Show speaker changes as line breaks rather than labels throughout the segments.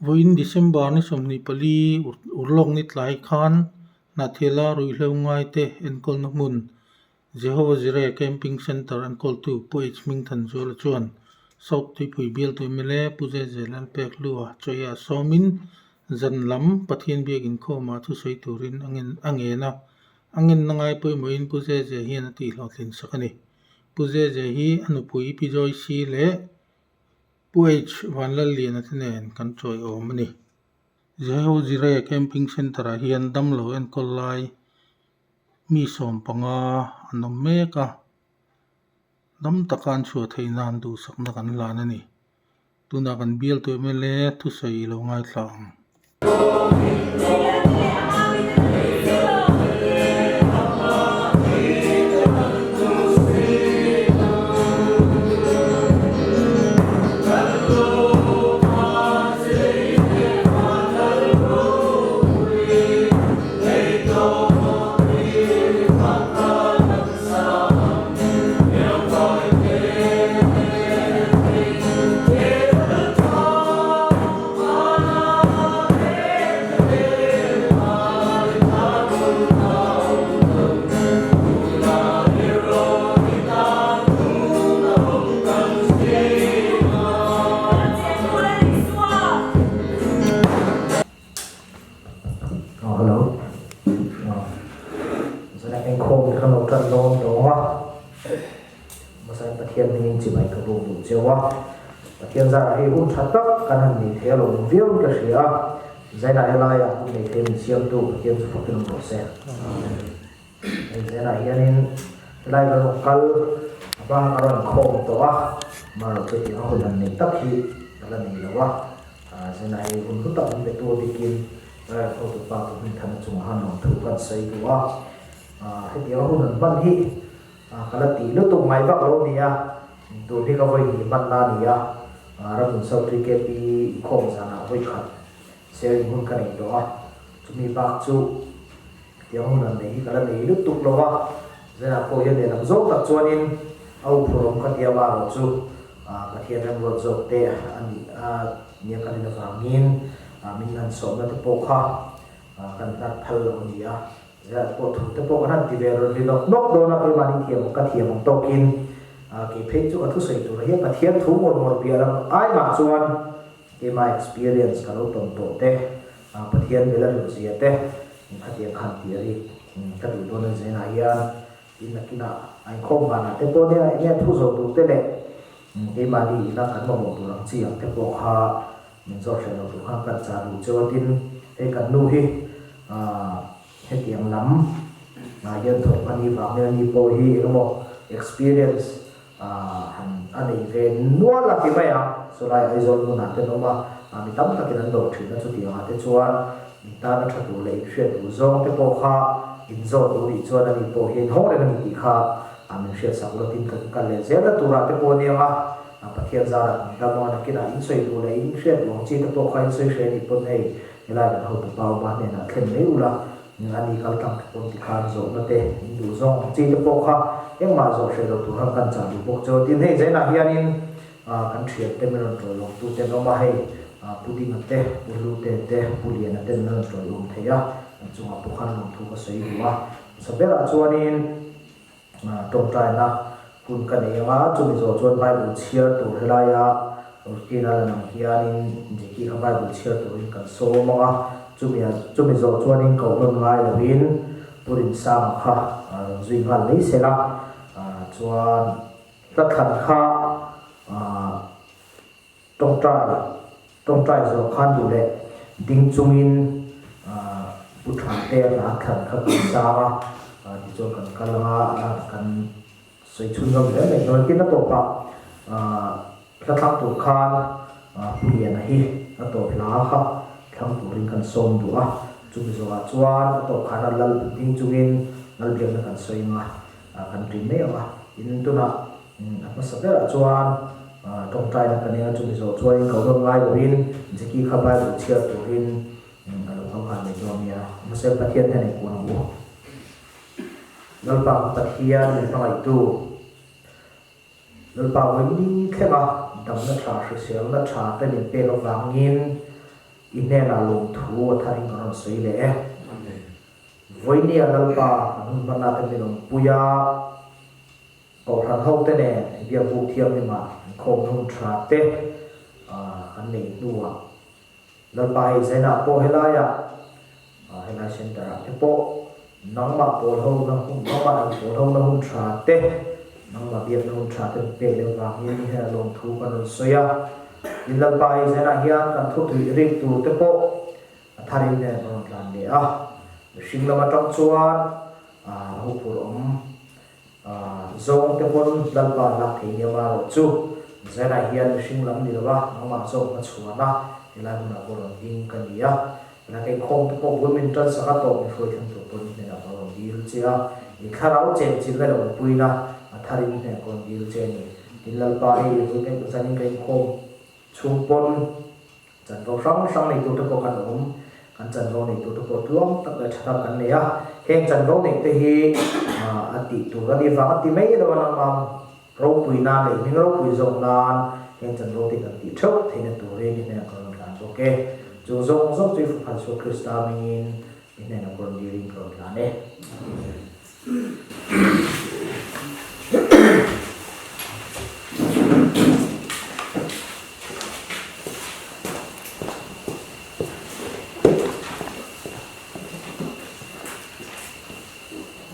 Vawiin December ni 24 urlawk ni tlai khan Hnahthiala ruihhlo ngaite enkawlna hmun Jehovah Jireh Camping Centre enkawltu Pu H Hmingthanzuala chuan South Tuipui bialtu mla Pu JJ Lalpekhlua chawiah sawmin zan lam Pathian biak inkhawmah thusawi turin a ngen a, a ngenna ngai pawimawhin Pu JJ hian a tihhlawhtlin sak a ni. Pu JJ hi a nupui Pi Joyce leh Pu H Vanlalliana te nen kan chawiawm a ni. Jeho Jireh Camping Centre-ah hian damlo enkawl lai mi 15 an awm mek a, dam taka an chhuah theih nan duhsakna kan hlan a ni. Tunah kan bialtu mla thusawi lo ngaithla ang.
Hello. Zan engkhawm te kan lo tan dawn tawng a. Hmasa Pathian hmingin chibai ka buk duh cheu a. Pathian zarah hei hun tha tak kan han nei thei alawm viau in ka hria a. Zainah helaiah hun nei thei min siamtu Pathian chu fakin awm rawh se. Hei Zainah hianin helai ka rawn kal a bang a rawn khawm tawh a. Amaherawhchu chutiang a hun han neih tak hi ka la nei lo a. Zainah hei hun hlu tak min petu a bikin helai hotu pa chu Hmingthana chungah han lawmthu kan sawi duh a. Hetiang a hun han hman hi Ka la tih lutuk mai vak lo nia, tun hi ka vawi hnih hman na nia, Ramhmun South KP inkhawm zanah vawi khat sharing hun ka nei tawh a, chumi bak chu tiang hun han nei hi ka la nei lutuk lo va, Zenah pawh hian lehlam zawk tak chuanin a uphurawm ka tia marawh chu Pathian remruat zawk te a nih a nia ka rin avangin min han sawmna te pawh kha kan hnar phal lo a ni a. Ziah pawh thu te pawh kan han ti ve rawn ri nawk nawk dawn a, keimahni thiam ang ka thiam ang tawkin kei phei chu ka thusawi tur hian Pathian thu ngawr ngawr piah lam ai mah chuan keimah experience ka lo tawn tawh te, Pathian bel a hlut zia te khatiang khan tih a rik ka duh dawn a ni zainah hian tin nakinah a inkhawm vanah te pawh nia enge thu zawh tur te leh keimahni ina kan mamawh tur ang chi ang te pawh kha Min zawt hreh lo tur khan kan chah duh cheu a, tin hei kan nu hi hetiang lam ah hian thawk a nih vang hian ani pawh hi eng emaw experience han a nei ve nual a ti mai ang, chulai Aizawl hmunah te an awm a, mi tam takin an dawr thin a, chutiang ah te chuan in tana tha tur leh inhriat duh zawng te pawh kha in zawt duh nih chuan ani pawh hi in hawng reng a ni tih kha min hriatsak rawtin kan kal leh zel na turah te pawh a nia nga. A Pathian zarah kan dam a, nakinah in sawi duh leh in hriat duh ang chi te pawh kha in sawi hre nih pawn hei helai kan hotu pau ma hnenah thlen mai ula, a ni kal tlang te pawn tikhan zawhna te in duh zawng ang chi te pawh kha engmah zawh hreh lo tur khan kan chah duh bawk cheu a. Tin hei zainah hianin kan thian te min rawn ṭawih awm tu te an awm a, hei Pu Dinga te, Pu Hlute te, Pu Liana te min rawn ṭawih awm thei a, an chungah pawh khan lawmthu ka sawi duh a. Hmasa berah chuanin. Tawngtaina hun ka nei ang a, chumi zawh chuan Bible chhiar tur helaia routine a lan ang hianin Jackie kha Bible chhiar turin kan sawm ang a, chumi chumi zawh chuanin koh nawn ngai lovin Pu Rinsanga kha rawn zui nghal mai se la, chuan hla thlan kha tawngtai tawngtai zawh khan duh leh ding chungin Pu Thante a hla thlan kha kan sang a, tichuan kan kal ang a, kan sawi chhunzawm zel mai dawn. Tin a tawpah hla thlang tur khan Pu Liana hi a tawp hla kha thlang turin kan sawm duh a, chumi zawhah chuan a tawp khana lal ding chungin Lalbiakna kan sawi ang a, kan ri mai ang a. Tin tunah A hmasa berah chuan tawngtaina ka nia, chumi zawh chuanin ko nawn ngai loin Jackie kha Bible chhiar turin a lo kal nghal mai dawn nia. Hmasa Pathian hian engkuan ang u? Lalpa ka Pathian min hmangaihtu, Lalpa vawi ni thlenga damna tha, hriselna tha te min pek avangin. I hnenah lawmthu a tharin kan rawn sawi leh e. Vawinia Lalpa kan hun hmanna te min awmpui a, Kohhran hote nen biakbuk thianghlimah inkhawm hun tha te kan neih hnuah Lalpa hei Zainah pawh helaiah helai center ah te pawh nangmah pawl ho na hun nangmah in pawl ho na hun tha te nangmah biakna hun tha te min pek leh vangin hei lawmthu kan rawn sawi a. Tin Lalpa hei Zainah hian kan thutui rik tur te pawh a tharin nen kan rawn tlan leh a. Mihring lam atang chuan a huphurh awm Zawng te pawn Lalpa lak thei nia marawh chu Zanah hian mihring lam ni lova nangmah zawk hmachhuan a, helai hmunah pawh rawn ding ka ni a, helai ka inkhawm te pawh bul min tan sak a tawp min hruai thleng tur pawn hnenah ka rawn dil che a, i thlarau chenchilhna leh awmpuina a tharin hnenah ka rawn dil che a ni. Tin Lalpa hei vawi zanin ka inkhawm chhung pawn Chanvo hrang hrang nei turte pawh kan awm. Kan chanvo nei turte pawh tluang tak leh tha tak kan nei a. Heng chanvo neih te hi a tih tur a ni vang a ti mai lo a, nangmah ropui nan leh hming ropui zawk nan heng chanvo te kan tih theuh theihna turin i hnenah ka rawn tlan bawk e. Chu zawng zawng chu i faphan Isua Krista hmingin i hnenah ka rawn dilin ka rawn tlan e.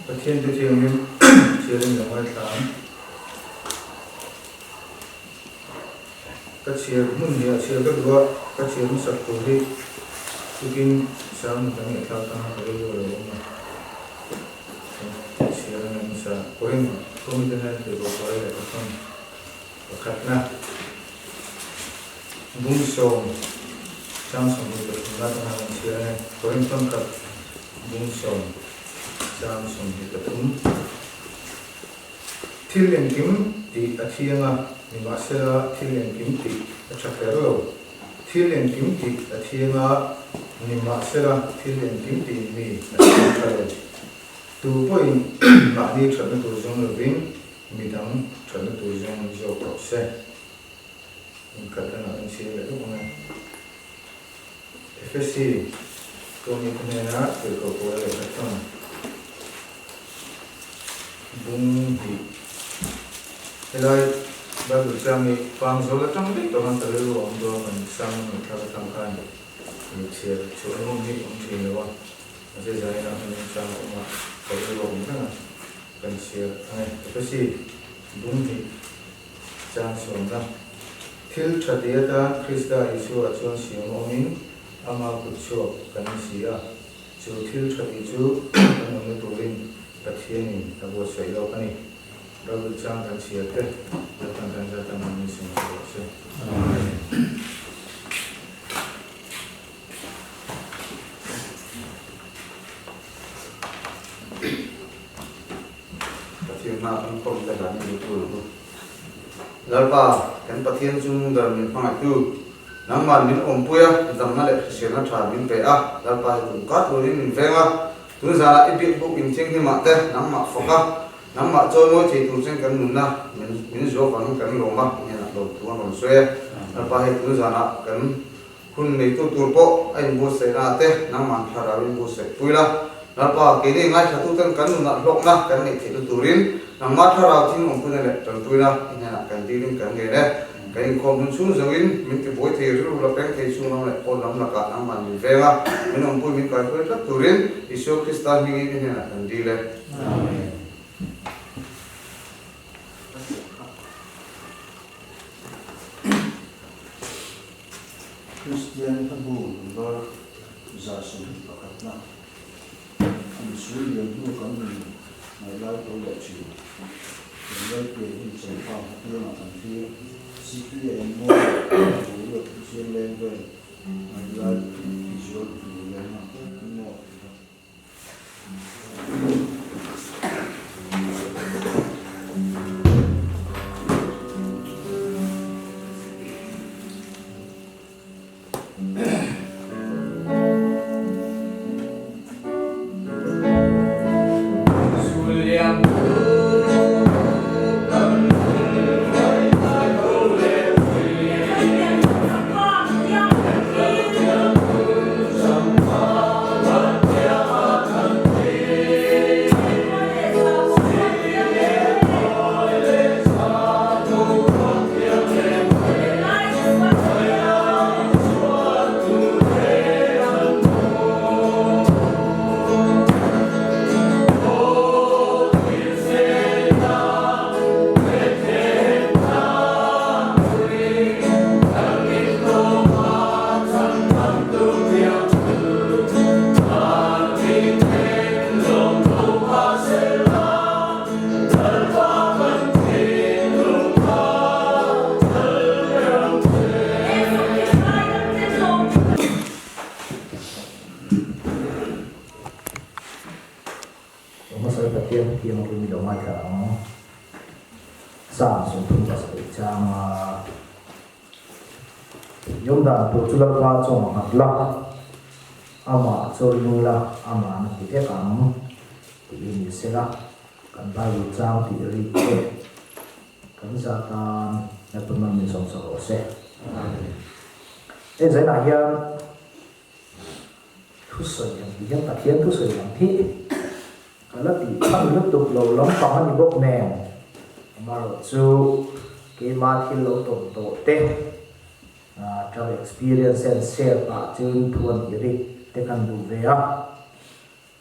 Pathian te thiangin chhiarin lo ngaithla ang. Ka chhiar hmun hi a chhiar ka duh a, ka chhiar hmasak tur hi tukin sang kan ngaihthlak tanga ka rilru a lo awm a. Ka chhiar a ngaih hmasa pawhin kawngte hian tirhkoh pawl leh ka thawn pakhatna bung sawm chang 23 na tanga kan chhiar a ni. Pawhin thawn khat bung sawm chang 23. Thil engkim tih a thiang a, nimahsela thil engkim tih a tha kher lo. Thil engkim tih a thiang a, nimahsela thil engkim tih mi a thiang tha lo. Tu pawhin mahni thatna tur zawng lovin midang thatna tur zawng zawk rawh se. Inkhat a ngah inchhir leh lup ang e. Efesi Tony te hnena tirhkoh pawl a lehkha thawn bung hnih. Helai Bible chiang hi Pangzawl atang daih tawh khan ka rilru a awm dawn kan sang a ngaihthlak atang khan i chhiar chhuah emaw hi awm thin lo a, mahse zaninah khan engchang a awm a, ka rilru a awm reng a, kan chhiar ang e. Efesi bung hnih. Chang sawmna, Thil tha ti atan Krista Isua chuan siam awmin ama kut chhuak kan ni si a, chu thil tha tih chu kan awmna turin Pathianin a buatsaih lawk a ni. Bible chang kan chhiar te Lalpan kan zat ang min sawm thei rawh se. Amen.
Pathian hma kan khawm te dan in duhtu lo u. Lalpa, kan Pathian chu nungdar min hmangaihtu, nangmah min awmpui a, damna leh hriselna tha min pe a, Lalpa hi tum kar turin min veng a, tun zanah i biak buk inthianghlimah te nangmah fawk a, nangmah chawimawi thei tur chen kan nunna min min zuah vangin kan lawm a, i hnenah lawmthu an rawn sawi e. Lalpa hei tun zanah kan Hun neitu tur pawh a inbuatsaihna ah te nangmah thlarau in buatsaih pui la. Lalpa, keini ngaithlatuten kan nunah hlawkna kan neih theihna turin nangmah thlarau thing awmpuina leh tanpuina i hnenah kan dilin kan ngen e. Kan inkhawm hun chhung zoin min tibuai thei rilru la peng thei chhung lam leh pawn lam lakah nangmah min veng a, min awmpui min kaihruai tlat turin Isua Krista hmingin i hnenah kan dil e.
Amen.
Kristian hlabu number 121-na kum sul lian hnu kan nun ngaih lai tho leh thin. Kan Lalpian hun champha hmatiangah kan thlir. CPA engmaw leh boruak thuchiang leng vel ngaih lai tizual tur lehna engmaw tih a.
dan tur chu Lalpa chungah nghat la, amah chu ring la, ama'n a ti vek ang tih hi ni sela, kan Bible chang tih rik te kan zah tan Lalpa man min sawmsak rawh se. Hei zainah hian Thusawi ang tih hian Pathian thusawi ang hi ka la tih chhan lutuk lo lampang a ni bawk nen, amaherawh chu keima thil lo tawn tawh te, travel experience en share pah chuin thu an tih rik te kan duh ve a.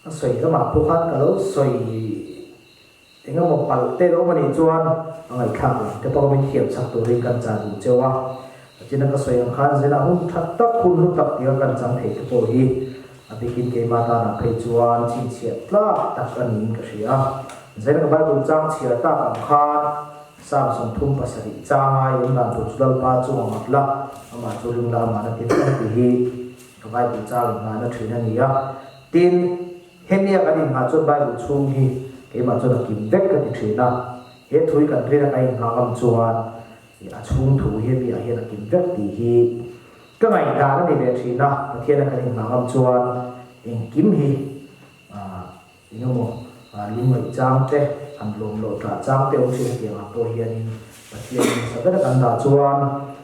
Ka sawi lamah pawh khan ka lo sawi eng emaw palh te lo awm a nih chuan a ngaihthlak lam te pawh min thiam chak turin kan chah duh cheu a. China ka sawi ang khan zela hun tha tak hun hlu tak tia kan chang thei te pawh hi a bikin keimah tanah phei chuan chhinchhiah tlak tak a niin ka hria a. Zela ka Bible chang chhiar tak ang khan Psalm 37 changa i awm dan tur chu Lalpa chu a nghat la, amah chu ring la, amah na ti vek ang tih hi ka Bible chang inngahna thin a ni a. Tin, hemia kan inngah chuan Bible chhung hi keimah chuan a kim vek ka ti thin a. He thu hi kan rina kan inngah ngam chuan a chhung thu hi hemiah hian a kim vek tih hi ka ngaihdan a ni ve thin a. Pathiana kan inngah ngam chuan engkim hi eng emaw lungngaih chang te, han lawm loh ṭah chang te awm thin hetiangah pawh hianin Pathian hmasa bera kan dah chuan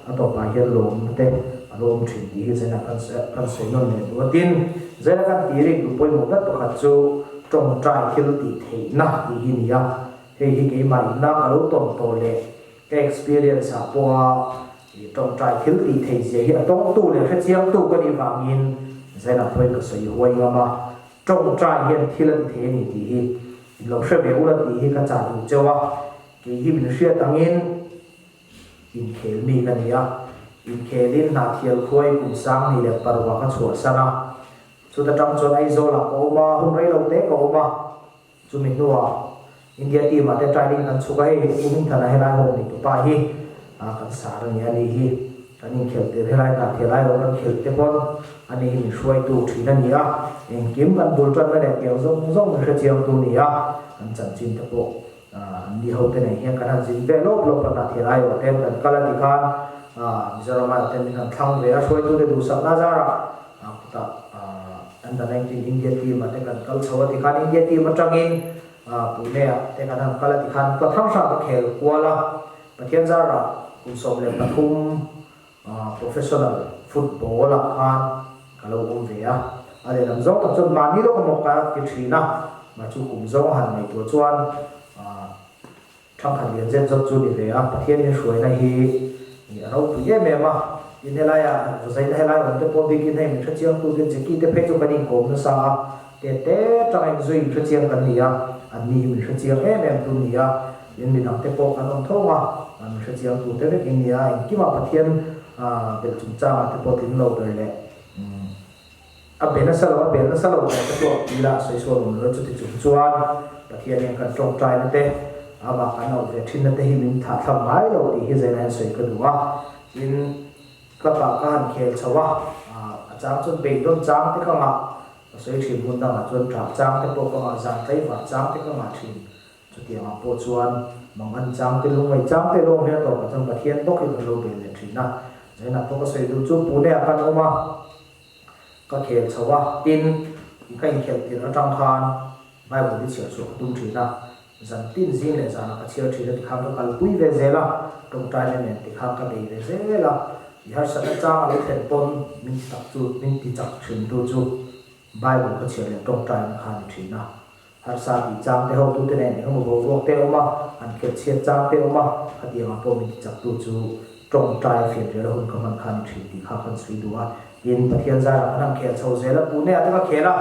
a tawpah hian lawmna te a lo awm thin tih hi zaina kan kan sawi nawn leh duh a. Tin, zaina kan tih rik duh pawimawh ber pakhat chu tawngtai thil tih theihna tih hi ni a. Hei hi keimah inna ka lo tawn tawh leh ka experience ah pawha tawngtai thil tih theih zia hi a tawngtu leh hrechiangtu ka nih vangin zaina pawhin ka sawi huai ngam a. Tawngtai hian thil a ti thei a ni tih hi in lo hre ve ula tih hi ka chah duh cheu a, kei hi min hriat angin inkhel mi ka ni a, inkhelin Hnahthial khuai kum sang ni leh parua ka chhuahsan a, chuta tang chuan Aizawlah ka awm a, hun rei lo te ka awm a, chumi hnuah India team ah te training kan chhuk a, hei Pu Hmingthana helai home nei tupa hi kan sar a ni a ni hi kan inkhelh tir helai Hnahthial aiawh kan khelh te pawn a ni hi min hruaitu thin a ni a, engkim kan bul tanna leh tiang zawng zawng min hrechiangtu a ni a, kan chanchin te pawh an ni ho te nei hian kan han zin ve lawp lawp a, Hnahthial aiawh ten kan kal a ti khan Mizoram aiawh ten min han thlang ve a, hruaitu te duhsakna zarah khutah under 19 India team ah te kan kal chho a ti khan India team atangin Pune ah te kan han kal a tikhan ka hrang hrang ka khel kual a, Pathian zarah kum 13 professional football ah khan ka lo awm ve a, a lehlam zawng tak chuan mahni lawk emaw ka ti thin a, mah chu kum zawng a han ngaihtuah chuan Thangkhat lian zet zawt chu ni ve a, Pathian in hruaina hi a ropui em em a, tin helaia vazaina helai awm te pawh bikin hei min hrechiang tu te Jackie te phei chu kan inkawm nasa a, te te tanga inzui in hrechiang kan ni a, an ni hi min hrechiang em em tu ni a, tin midang te pawh kan awm tho a, min hrechiang tu te vek in ni a, engkimah Pathian belh chungchangah te pawh tling lo ber leh A be nasa lo, a bel nasa lo tih te pawh ti la sawi sual awm lo chuti chung chuan Pathian hian kan tawngtaina te, amah kan auh ve thinna te hi min thah thlam ngai lo tih hi zaina hian sawi ka duh a. Tin, club ah ka han khel chho a, a chang chuan beidawn chang te ka ngah, ka sawi thin hmun dangah chuan ṭah chang te pawh ka ngah, zan tlaivar chang te ka ngah thin. Chutiangah pawh chuan mangan chang te, lungngaih chang te lawm hian tawpah chuan Pathian bawk hi kan lo bel leh thin a. Zainah pawh ka sawi duh chu Pune ah khan awm a. Ka khel chho a, tin, ka inkhelh tirh atang khan Bible hi chhiar chhuah ka tum thin a, zan tin zing leh zanah ka chhiar thin a tikhan ka kalpui ve zel a, tawngtaina nen tikhan ka bei ve zel a, i harsatna chang a lo thlen pawn min ti tak chu, min ti chak thin tu chu Bible ka chhiar leh tawngtaina kha a ni thin a. Harsa tih chang te hotute nen eng emaw boruak te a awm a, an khelh chhiat chang te a awm a, khatiangah pawh min ti chaktu chu tawngtai fian rel a hun ka hman kha a ni thin tih kha kan sawi duh a. Tin, Pathian zarah kan han khel chho zel a, Pune ah te ka khel a,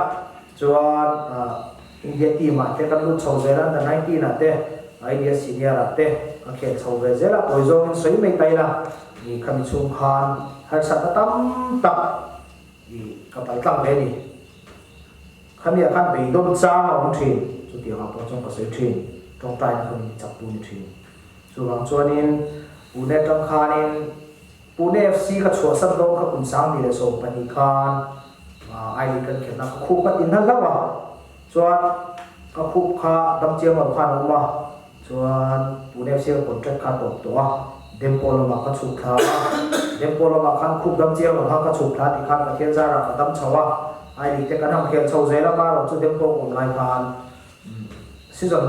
chuan India team ah te kan lut chho zel a, under 19 ah te, India senior ah te ka khel chho ve zel a, tawi zawngin sawi mai ta ila, ni khami chhung khan harsatna tam tak i ka paltlang ve a ni. Khamiah khan beidawn chang a awm thin, chutiangah pawh chuan ka sawi thin, tawngtaina kha min tichaktu ni thin. Chuvang chuanin Pune atang khanin Pune FC ka chhuahsan dawn kha kum 2014 khan I-League kan khelhna ka khup ka ti hna hlauh a, chuan ka khup kha dam chiang lo khan a awm a, chuan Pune FC ka contract kha a tawp tawh a. Dempo lamah ka chhuk thla a, Dempo lamah khan khup dam chiang lo khan ka chhuk thla tih khan Pathian zarah ka dam chho a, I League te kan han khel chho zel a, marawh chu Dempo ka awm lai khan season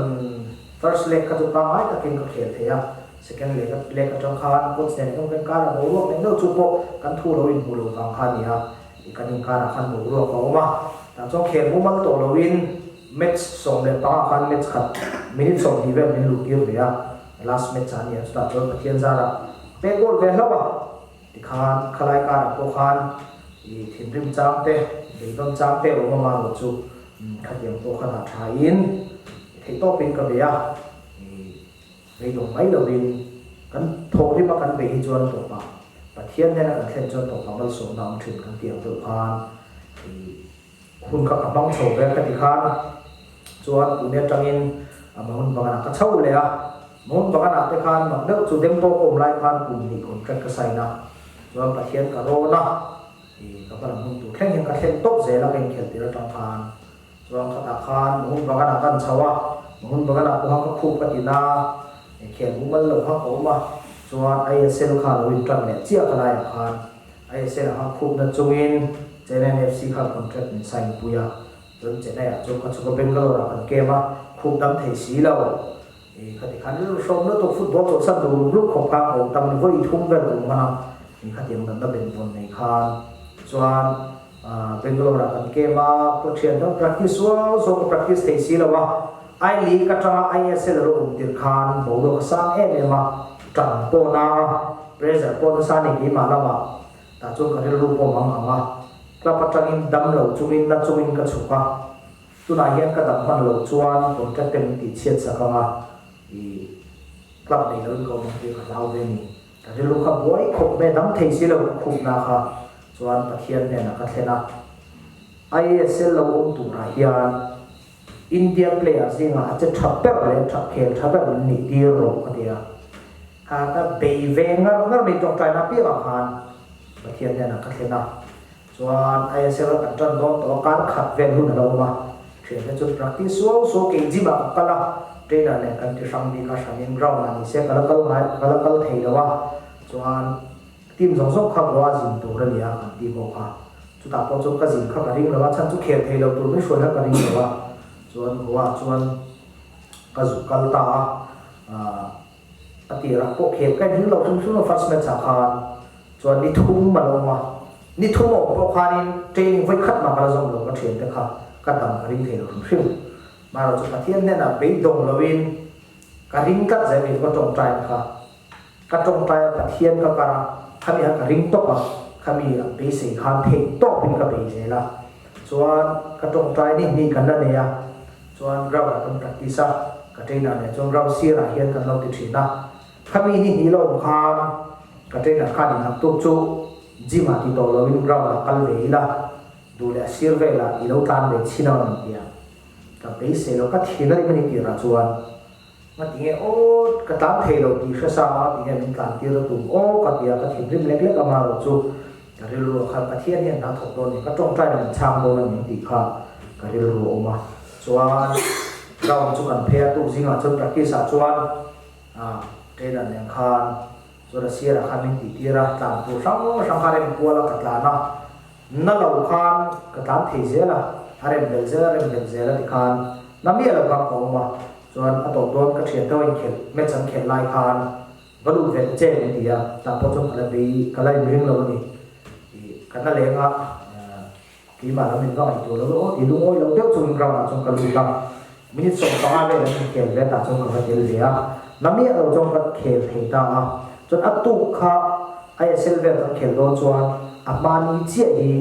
first leg kha chu pangngai takin ka khel thei a, second leg leg atang khan coach nen kan karah boruak nen deuh chu pawh kan thu lo inhmuh loh vang kha a ni a, kan inkarah khan boruak a awm a, tah chuan khel mumal tawh loin Match 15 khan match khat minute 20 vel min luh tir ve a, last match ah a ni a, chutah chuan Pathian zarah pek goal ve hlauh a, tikhan khalai karah pawh khan i thinrim chang te, beidawm chang te awm a marawh chu khatiang pawh kha dah tha in theihtawpin ka bei a, i beidawng mai lovin kan thawhrim a kan bei hi chuan tawpah Pathian hnena kan thlen chuan tawpah malsawmna awm thin kan tih ang deuh khan i Hun kha ka hmang chho ve ka ti khan chuan tune atangin a Mahun Bagan ah ka chho leh a, Mahun Bagan ah te khan mak deuh chu Dempo ka awm lai khan kum hnih contract ka sign a, chuan Pathian ka rawn a, ih ka hmalam hun tur thleng hian ka thlen tawp zel a ka inkhelh tir atang khan chuan khatah khan Mahun Bagan ah kan chho a, Mahun Bagan ah pawh kha ka khup ka ti na, khel mumal lo kha ka awm a, chuan ISL kha lo intan leh chiah ka laiah khan. ISL a khupna chungin Chennai FC khan contract min sign pui a, chuan Chennai ah chuan ka chhuk a Bangalore ah kan kem a, khup dam thei si lo. Ih khati khan rilru hrawm lutuk football chawlhsan duh rum rum khawp kha ka awm tam ni vawi thum vel ka awm hman a, ih khatiang natna ben vawn nei khan chuan Bangalore ah kan kem a, ka thian dang practice suau suau ka practice thei si lo a, I League atanga ISL a lo awm tir khan boruak a sang em em a, tan pawh na a. Pressure pawh nasa ni keimah lamah tah chuan ka rilru pawh mang ang a, club atangin dam lo chungin na chungin ka chhuk a, tunah hian ka dam hman loh chuan contract te min tih chhiat sak ang a, ih club nei loin ka awm ang tih ka hlau ve ni. Ka rilru kha buai khawp mai a, dam thei si lo ka khupna kha chuan Pathian hnenah ka thlen a, ISL lo awm turah hian India player zingah a che tha ber leh tha khel tha ber min nih tir rawh ka ti a. Kha ka bei ve ngar ngar mai tawngtaina apiangah khan Pathian hnenah ka thlen a. Chuan ISL a kan tan dawn tawh a, kar khat vel hun a lo awm a. Thiante chuan practice suau suau kei gym ah ka kal a, trainer nen kan ti hrang bik a, hranin ground ah ni se ka la kal ngai ka la kal thei lo a. Chuan team zawng zawng kha Goa zin tur a ni a kan ti bawk a. Chutah pawh chuan ka zin kha ka ring lo a, chhan chu khel thei lo tur min hruai kha ka ring lo a. Chuan Goa ah chuan ka zuk kal ta a, ah. A tirah pawh khel ka inring lo hrim hrim a first match ah khan chuan ni thum a lo awm a, ni thum a awm pawh khanin training vawi khat mah ka la zawm lo ka thiante kha ka dam ka ring thei lo hrim hrim. Marawh chu Pathian hnenah beidawng loin ka ring tlat zel kei chu ka tawngtai na kha ka tawngtai a Pathian ka kar a khami kha ka ring tawp a khami a beisei khan theih tawpin ka bei zel a chuan ka tawngtai ni hnih kan la nei a Chuan ground ah kan practice a, ka trainer nen chuan ground sir ah hian kan lo ti thin a. Khami ni hnih lo awm khan ka trainer khan in hak tuk chu gym ah ti tawh lo in ground ah kal ve ila, duh leh a sir vel ah i lo tlan ve chhin ang an ti a. Ka beisei lo, ka thin a rim a ni tirah chuan ngatinge aw ka tlan thei lo tih hre sa a ngatinge min tlan tir a tum aw ka ti a, ka thinrim lek lek a marawh chu Ka rilru a khan Pathian hian hna thawk dawn ni, ka tawngtai na min chhang dawn a ni tih kha ka rilru a awm a. Chuan ground chu kan phei a, tuk zingah chuan practice ah chuan ah trainer nen khan chuan a sir ah khan min tih tir a, tlan tur hrang hrang kha rem kual a ka tlan a, na lo khan ka tlan thei zel a, a rem bel zel a rem bel zel a ti khan na miah lo khan ka awm a, chuan a tawp dawn ka thian te ho inkhelh match an khelh lai khan Va lut ve ta che min ti a, tah pawh chuan ka la bei, ka la inring lo a ni. Ih, ka na leng a, keimah lam min va ngaihtuah lo aw tih lungawi lo deuh chungin ground ah chuan ka lut a. Minute 15 vel an inkhel ve tah chuan ka va tel ve a, na miah lo chuan ka khel thei ta a. Chuan a tuk kha ISL vel kan khel dawn chuan a hmani chiah hi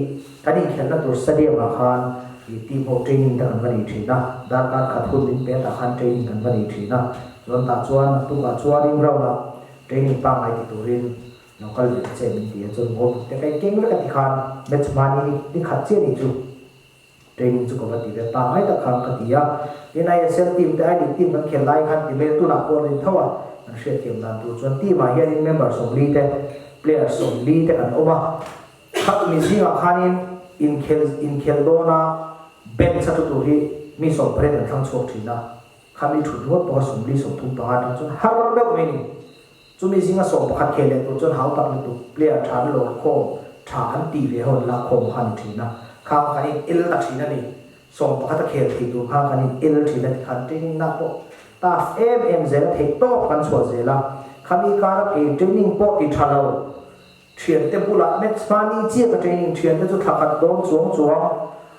kan inkhelhna tur stadium ah khan ih team ho training te kan va nei thin a, darkar khat hun min pe tah khan training kan va nei thin a. Chuan tah chuan tukah chuanin ground ah training pangngai ti turin lo kal ve ta che min ti a, chuan goal te ka keng vek a ti khan match hmani ni ni khat chiah ni chu training chu ka va ti ve pangngai tak khan ka ti a. Tin ISL team te I League team kan khel lai khan ti mai tunah pawh an rin tho a, kan hriatthiam dan tur chuan team ah hianin member 40 te player 40 te kan awm a, khat mi zingah khanin inkhel inkhel dawna bench a thu tur hi mi 18 an thlang chhuak thin a. Khami thut ngawt pawh a 40 35 atang chuan har deuh mai ni. Chumi zinga 11 khel leh tur chuan hau tak lutuk player tha an lawr khawm tha an tih ve ho an lak khawm kha a ni thin a. Khang kan in el ta thin a ni. 11 a khel thei tur kha kan in el thin a tikhan training na pawh tough em em zel a theih tawp kan chhuah zel a. Khami kara kei training pawh ti tha lo Thiante bulah match hmani chiah ka training thiante chu thla khat dawn chuang chuang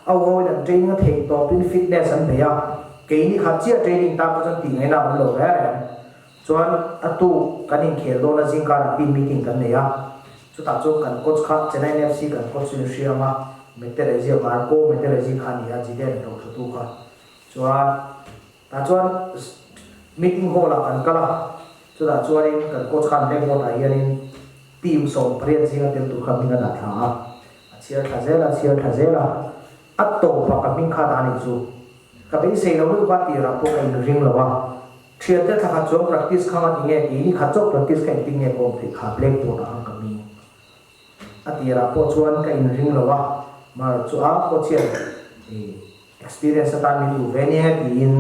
a uawiin an training a theih tawpin fitness an bei a, keini khat chiah training tan pawh chuan tih ngaihna a awm lo reng reng. Chuan a tuk kan inkhel dawn a zingkarah team meeting kan nei a, chutah chuan kan coach kha Chennaiyin FC kan coach chu in hria ang a, Meterezi a Marco Meterezi kha a ni a, Zidane ro thlutu kha. Chuan tah chuan meeting hall ah kan kal a, Chutah chuanin kan coach khan blackboard ah hianin team 18 zinga tel tur kha hming a dah thla a, a chhiar thla zel a, chhiar thla zel a, a tawpah ka hming kha dah a nih chu. Ka beisei lo lutuk a, tirah pawh ka inring lo a, thiante thla khat chuan practice kha nga ti nge tiin khat chauh practice kha engtin nge ka awm theih kha blackboard ah khan ka hming a tirah pawh chuan ka inring lo a, mar chu a coach hian ih Experience atan min duh ve nia tiin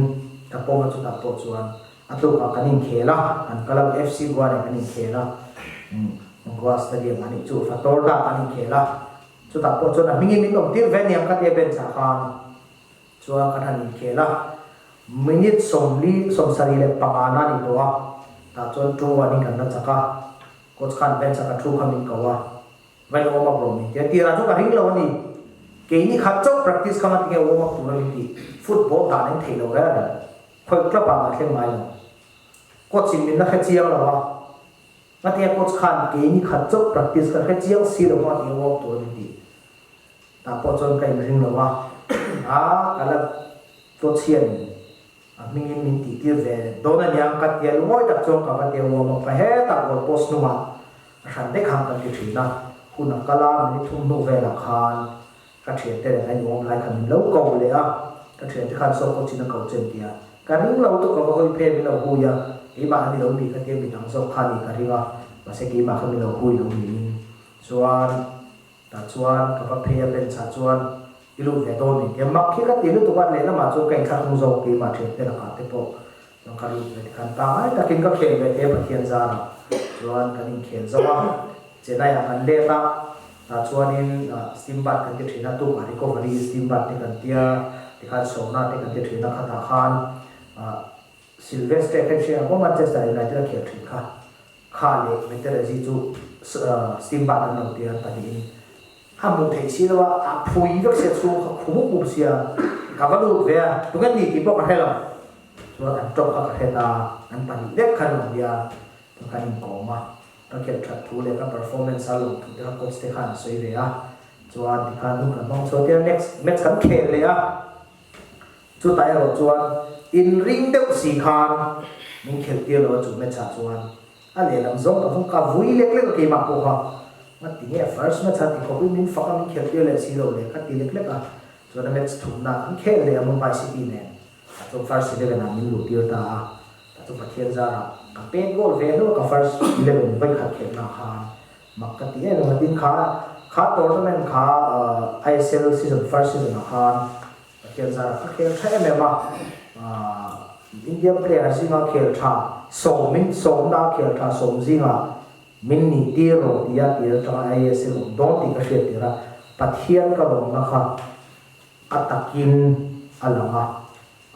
ka pawm a chutah pawh chuan a tukah kan inkhel a, kan kal a FC Goa nen kan inkhel a, Goa Stadium a nih chu Fatorda kan inkhel a, chutah pawh chuan a hmingin min awm tir ve niang ka tia bench ah khan chuan kan han inkhel a, minute 40 75 na a ni tawh a, tah chuan 2-1 in kan la chak a, coach khan bench ah ka thu kha min ko a. Vai warm up rawh min ti a, tirah chu ka ring lo a ni. Keini khat chauh practice kha ngatinge warm up tur a min ti. Football dan in theih lo reng reng. Khawi club ah mah thleng ngai lo. Coach in min la hre chiang lo a. Ngatinge coach khan keini khat chauh practice kha hre chiang si lo kha ngatinge warm up tur a min ti. Tah pawh chuan ka inring lo a. A ka la coach hian a hmingin min tih tir ve dawn a niang ka tia lungawi tak chuan ka va tia warm up ka hetah goal post hnungah a hran vek ang kan ti thin a, hun a kal a minute thum hnu velah khan ka thiante nen a inawm lai khan min lo ko leh a, ka thiante khan saw coach in a ko chen tia ka ring lo tu ka va hawi phei min lo hui a, keimah a ni lo mi ka tia midang zawk kha a ni ka ring a, mahse keimah kha min lo hui lo niin chuan Tah chuan ka va phei a bench ah chuan i lut ve dawn ni tia mak hi ka ti lutuk a, lehlamah chuan ka inthlakhnung zawk keimah thiante lakah te pawh chuan ka lut ve tikhan pangngai takin ka khel ve thei a Pathian zarah chuan kan inkhel zo a, Chennai ah kan let a, tah chuanin steam bath kan ti thin a, tukah recovery steam bath te kan tia tikhan sauna te kan ti thin a khatah khan Silvestre kha i hria ang maw Manchester United a khel thin kha. Kha leh Meterezi chu steam bath an lo ti an pahnihin a hmuh theih si lo a, a phui vek sia chhung kha khum up up sia, ka va lut ve a, tunge ni tih pawh ka hre lo, chuan an tawng kha ka hre ta, an pahnih vek khan rawn bia, chuan kan inkawm a, ka khelh that thu leh ka performance a lawm thu te kha coach te khan a sawi ve a, chuan tikhan hun kan hmang chhuah tir a, next match kan khel leh a. Chutah erawh chuan inring deuh si khan min khelh tir lo a chu match ah chuan a lehlam zawng tak zawng ka vui lek lek a keimah pawh kha nga ti nge first match ah ti khawp in min fak a min khelh tir leh si lo le ka ti lek lek a chuan a match thumna kan khel leh a Mumbai City nen ah chuan first 11 ah min luh tir ta a tah chu Pathian zarah ka pet goal ve hnu a ka first 11 vawikhat khelhna khan mak ka ti em em a tin kha kha tournament kha ISL season first season ah khan Pathian zarah ka khel tha em em a, India player zinga khel tha sawmin sawmna khel tha sawm zinga min nih tir rawh tia tir atanga IAS in awm dawn tih ka hriat tir a, Pathian ka lawmna kha a takin a lang a,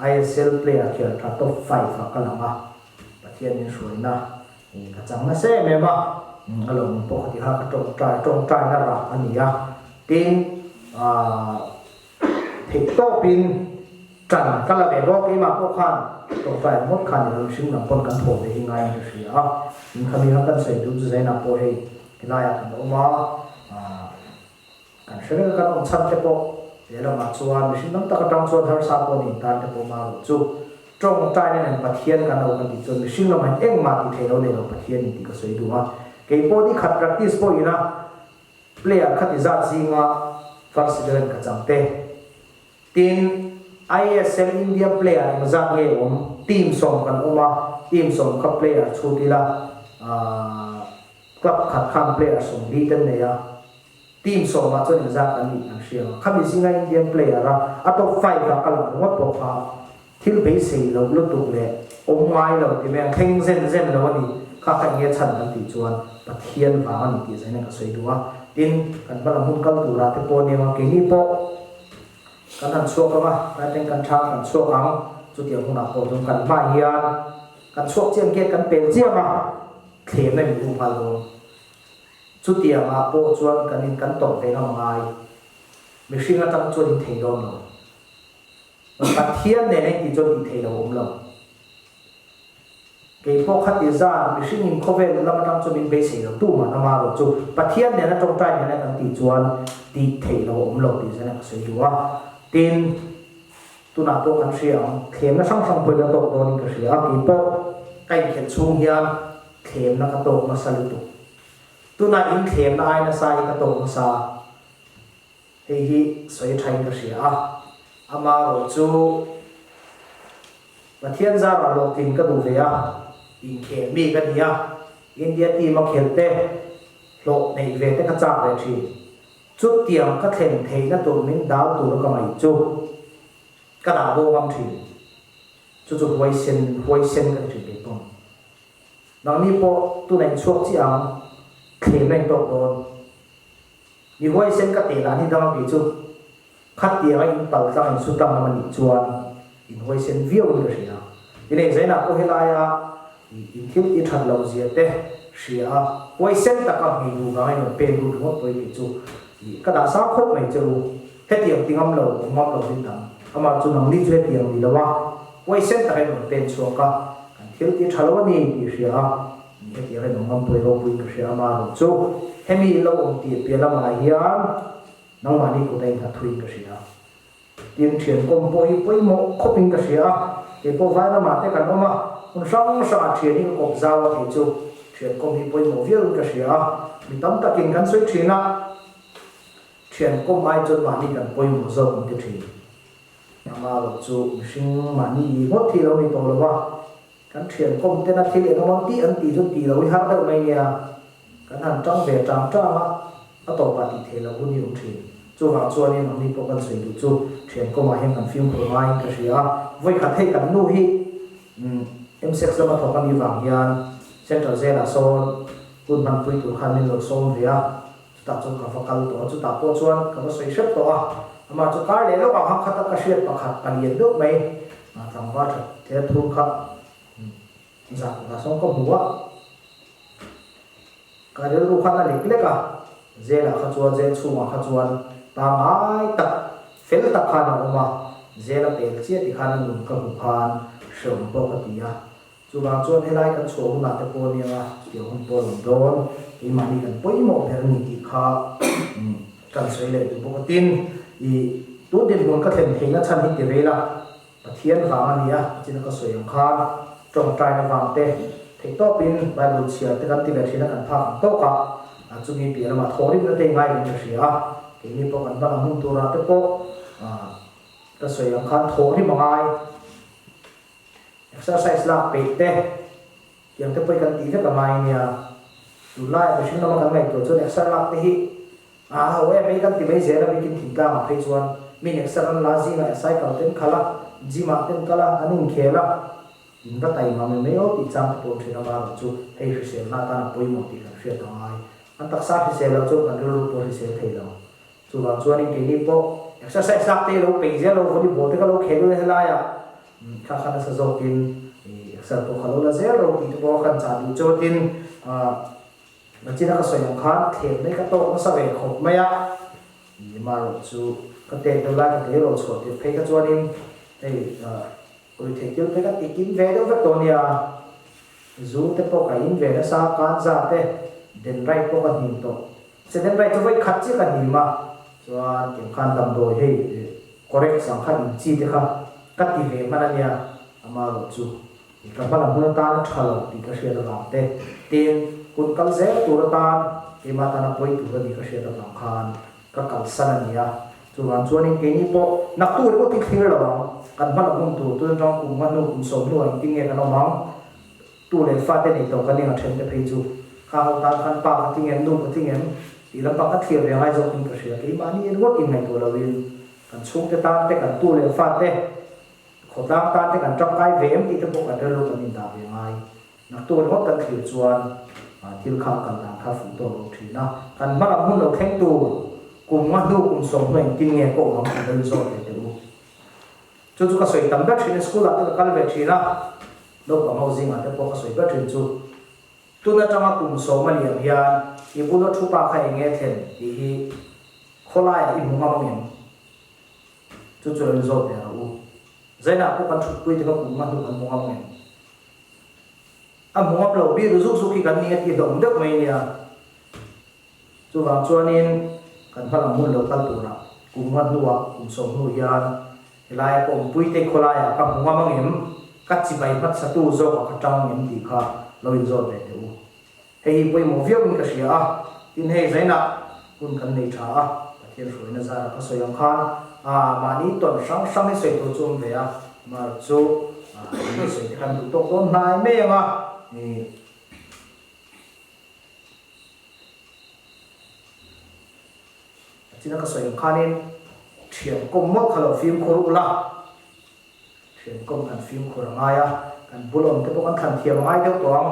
ISL player khel tha top 5 ah ka lang a, Pathian min hruaina ka chang nasa em em a, a lawmawm pawh ka ti kha ka tawngtai tawngtaina rah a ni a, tin Theih tawpin ṭan ka la ve bawk, keimah pawh khan tawngtai ngawt khan i lo hring lam pawn kan thawh ve hi ngaiin ka hria a, in khami kha kan sawi duh chu Zainah pawh hei tilaiah kan awm a, kan hre vek a kan awm chhan te pawh lehlamah chuan mihring tam tak atang chuan harsa pawh niin tan te pawh mah rawh chu tawngtaina nen Pathian kan lo kan tih chuan mihring lamah hian engmah tih theih lo nei lo Pathian in tih ka sawi duh a, keipawh ni khat practice pawh ina Player khati zat zinga first 11 ka chang te. Tin, ISL India player engzat nge awm? Team 10 kan awm a, team 10 kha player chhut ila, club khat khan player 40 te an nei a, team 10 ah chuan engzat an nih kan hria ang. Khami zinga Indian player a, a top 5 ah ka lang ringawt pawh kha thil beisei loh lutuk leh awm ngai lo ti mai ang, thleng zen zen lo a ni. Kha kha enge chhan kan tih chuan Pathian vang a ni tih zaina ka sawi duh a. Tin, kan hmalam hun kal turah te pawh nia keini pawh kan han chhuak ang a, tlai ten kan tha kan chhuak ang, chutiang hunah pawh chuan kan hmaah hian kan chhuak chiang gate kan pel chiang a, thlemna min um nghal dawn. Chutiangah pawh chuan kan in kan tawrh ve ngam a ngai. Mihring atang chuan in thei dawn lo. Pathian nen a intih chuan tih theih lo awm lo. Kei pawh kha ti zan mihring in khawvel lam atang chuan min beisei lo tu mah ama erawh chu Pathian nen a tawngtai nen a kan tih chuan tih theih lo awm lo tih zan a ka sawi duh a. Tin, tunah pawh kan hria ang, thlemna hrang hrang pawhin a tawk dawnin ka hria a, kei pawh ka inkhelh chhung hian thlemna ka tawk nasa lutuk. Tunah in thlemna ai nasa hi ka tawk nasa. Hei hi sawi thain ka hria a, ama erawh chu Pathian zarah hlawhtlin ka duh ve a, inkhel mi ka ni a, India team a khelh te, hlawh neih ve te ka chak ve thin. Chutiang ka thlen theihna tur min dal tur ka ngaih chu ka dah bo ngam thin. Chu chu huaisen huaisen ka ti thin kei pawn. Nangni pawh tuna inchhuak chiah ang, thlem a intawk dawn. Mi huaisen ka teh lah ni dang a kei chu khatianga in pal tlang in su tlang lam a nih chuan in huaisen viau in ka hria. Tinei Zainah pawh helaia in thil ti that loh zia te hria a, huaisen taka hmei duh vanga in rawn pen lut ringawt pawh hi kei chu ka dah sang khawp mai che u. Hetiang ti ngam lo, awm ngam lo in dang. Amah chu nangni chu hetiang ni lo a, huaisen taka in rawn pen chhuak a, kan thil ti tha lo a ni tih hria a, Ni hetiang in awm ngam pawh i ropui ka hria ama rawh chu hemi lo awm tih piah lamah hian nangmahni kut a innghat thuin ka hria. Tin, thian kawm pawh hi pawimawh khawpin ka hria a, kei pawh vai lamah te kan awm a, hmun hrang hrangah thian hi ka kawp zau a kei chu thian kawm hi pawimawh viauin ka hria a, mi tam takin kan sawi thin a, thian kawm ai chuan mahni kan pawimawh zawk an ti thin. Ama rawh chu mihring mahni i ngawt hi lo ni tawh lo va. Kan thian kawm tena thil eng emaw tih an tih chu tih lo i har deuh mai nia, kan han tang ve tang tang a, a tawpah tih theih loh hun hi awm thin. Chuvang chuanin anni pawh kan sawi duh chu thian kawmah hian kan fimkhur ngaiin ka hria a, vawikhat hei kan nu hi M-sex lama thawk a nih vang hian Central Jail-ah sawn hun hmanpui tur khan min lo sawm ve a, chutah chuan ka va kal tawh a, chutah pawh chuan ka va sawi hrep tawh a, amah chu kar leh lawk ang kha khata ka hriat pakhat palian deuh mai tlangval that thel thur kha zah kutah sawn ka hmu a, ka rilru khan a lek lek a, Zelah kha chuan Zel chhungah kha chuan pangngai tak fel tak khan a awm a, Zel a pel chiah ti khan a nun ka hmu khan hreawm pawh ka ti a. Chuvang chuan helai kan chhuah hunah te pawh nia chutiang hun pawh a rawn dawn, keimahni kan pawimawh ber a ni tih kha kan sawi leh duh bawk a. Tin, i tun dinhmun ka thlen theihna chhan hi ti rei la, Pathian vang a ni a, nichin a ka sawi ang khan tawngtaina vang te, theihtawpin Bible chhiar te kan ti ve thin a kan phak ang tawk a, chumi piah lamah thawhrimna te i ngai in ka hria a, keini pawh kan hman ang hun turah te pawh ka sawi ang khan thawhrim a ngai. Exercise lak peih te, tiang te pawh hi kan tih vek a ngai nia. Tunlaiah mihring lama kan ngaihtuah chuan exer lak te hi a ho em mai kan ti mai zel a, bikin thingtlang ah phei chuan min exer an la zingah cycle ten khalh a, gym ah ten kal a, an inkhel a, in va taima mai mai aw tih chang te pawh thin avang chu hei hriselna atan a pawimawh tih kan hriat a ngai. An taksa hrisel loh chuan kan rilru pawh hrisel thei lo. Chuvang chuanin keini pawh exercise lak te lo peih zel lo, volleyball te ka lo khel ule helaiah thla kha nasa zawkin exer pawh kha lo la zel ro tih te pawh khan chah duh chuatin nachina ka sawi ang khan thlem mai ka tawk nasa ve khawp mai a, marawh chu ka tet deuh lai ka tleirawl chhuah tirh phei kha chuanin hei ruihtheih thil phei ka ti kim ve deuh vek tawh nia, zu te pawh ka in ve nasa, kanza te den right pawh ka hnim tawh. Second right chu vawi khat chiah ka hnim a, chuan tiang khan damdawi hei correct ang kha in chi te kha ka ti ve hman a nia, ama erawh chu ka hma lam hun atan a tha lo tih ka hriat avang te, tin hun kal zel tur atan keimah tana pawi tur a nih ka hriat avang khan ka kalsan a ni a, chuvang chuanin keini pawh naktuk ringawt hi thlir lo ang, kan hma lam hun tur tun atang kum nga hnu kum sawm hnuah engtin nge kan awm ang, Tu leh fate nei tawh ka ning a then te phei chu kha ho tan khan pa ka tling em nu ka tling em tih lampang ka thlir ve ngai zawkin ka hria. Keimahni en ngawt in ngaihtuah loin kan chhungte tan te kan tu leh fate khawtlang tan te kan tangkai ve em tih te pawh kan rilru kan indah ve ngai. Naktuk ringawt kan thlir chuan thil kha kan dan kha fuh tawk lo thin a, kan hma lam hun lo thleng tur kum nga hnu kum sawm hnu engtin nge ka awm ang tih lo inzawm ve teh u. Chu chu ka sawi tam ber thin a, school ah te ka kal ve thin a, naupang ho zingah te pawh ka sawi ber thin chu. Tun atanga kum sawm a liam hian i bula thu pa kha eng nge thlen tih hi khawlaiah i hmu ngam angem? Chu chu lo inzawm ve rawh u. Zainah pawh kan thutpui te kha kum nga hnu kan hmu ngam angem? A hmu ngam lo bik zuk zuk hi kan ni a tih hlawm deuh mai nia. Chuvang chuanin kan hmalam hun lo kal turah kum nga hnuah kum sawm hnu hian helaia ka awmpuite khawlaiah ka hmu ngam angem, ka chibai hmatsatu zawkah ka tang angem tih kha lo inzawt ve teh u. Hei hi pawimawh viauin ka hria a, tin hei zainah hun kan nei tha a, Pathian hruaina zara ka sawi ang khan mahni tawn hrang hrang hi sawi tur chu awm ve a, mar chu ni sawi te khan duh tawk dawn hnai mai ang a. A china ka sawi ang khanin thian kawm mawlh kha lo fimkhur ula, thian kawm kan fimkhur a ngai a, kan bul awm te pawh kan thlan thiam a ngai deuh tawh ang,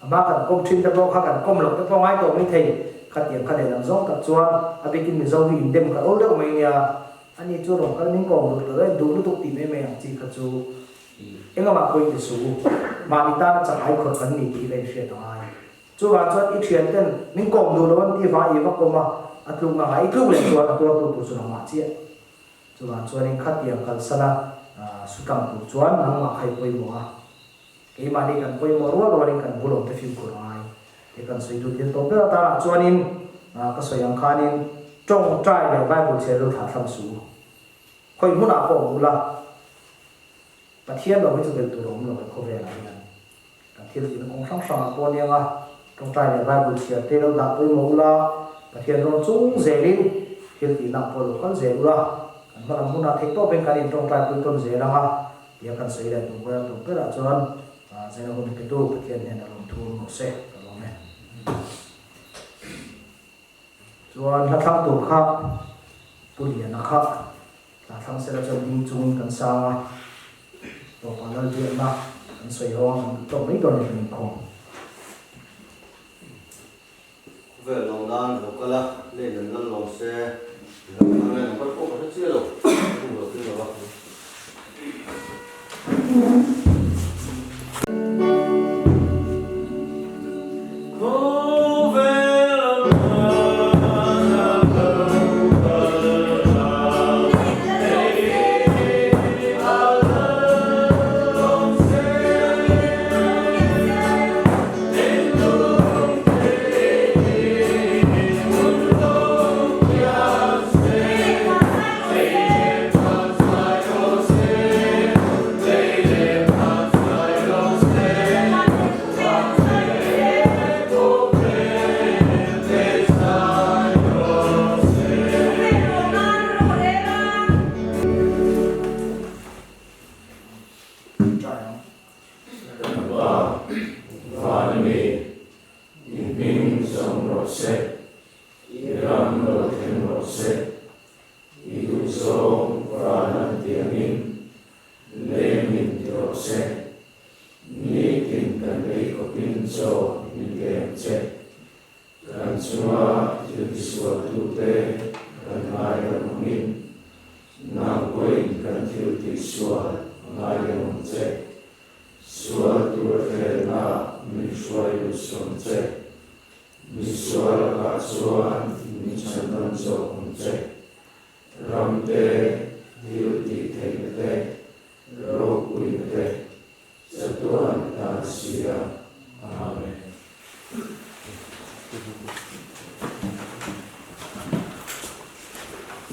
ama kan kawm thin te pawh kha kan kawm loh te pawh a ngai tawh mai thei, khatiang kha lehlam zawng tak chuan a bikin Mizo hi indem kha awl deuh mai nia, ani chu rawn kal min kawm duh lo e, duh lutuk tih mai mai ang chi kha chu Englamah pawh i ti suh u, mahni tana chahai khawrh kan ni tih hi ka inhriat a ngai. Chuvang chuan i thian ten min kawm duh lo an tih vang i va kawm a, a tluk na ngai i tluk leh chuan a tuartu tur chu nangmah chiah. Chuvang chuanin khatiang kalsana sutlang tur chuan nangmah kha i pawimawh a, keimahni kan pawimawh rual rualin kan bulawm te fimkhur a ngai. He kan sawi duh thil tawp ber atanah chuanin ka sawi ang khanin tawngtai leh Bible chhiar ru thlah thlang suh u. Khawi hmunah pawh awm ula, Pathian lo hi chu belh tur a awm lo e khawvelah hian. Kan thil tihna kawng hrang hrangah pawh aniang a, tawngtai leh Bible chhiar te lo dah pawimawh ula, Pathian rawn chung zelin thil tihna pawh lo kal zel ula, kan hma lam hunah theih tawpin kan intawngtai pui tawn zel ang a, tia kan sawi leh duh ber a tawp berah chuan Zena hun petu Pathian hnenah lawmthu awm rawh se, ka lawm e. Chuan hla thlang tur kha Pu Liana kha hla thlang sela chuan ding chungin kan sang a, tawpah Lalbiakna kan sawi ho a, kan duh tawk mai dawn a ni kan inkhawm.
Khawvel lawm nan lo kal a, lei lam lal lawm se, lo kal nge number pawh ka hre chiah lo, ka hmu lo tling lo a.
Pa, Van ami, i hming zawng rawh se, i ram lo thleng rawh se, i duhzawng van an tiangin lei min ti rawh se, nitin kan ei khawpin chaw min pe ang che, kan chunga thil tisualtute kan ngaidam angin nang pawhin kan thil tihsual ngaidam ang che. Sual tur felna min hruai lut sawm che. Mi sual lakah chuan min chhandam zawk ang che. Ram te, thil tih theihna te, ropuina te, chatuan tan si a. Amen.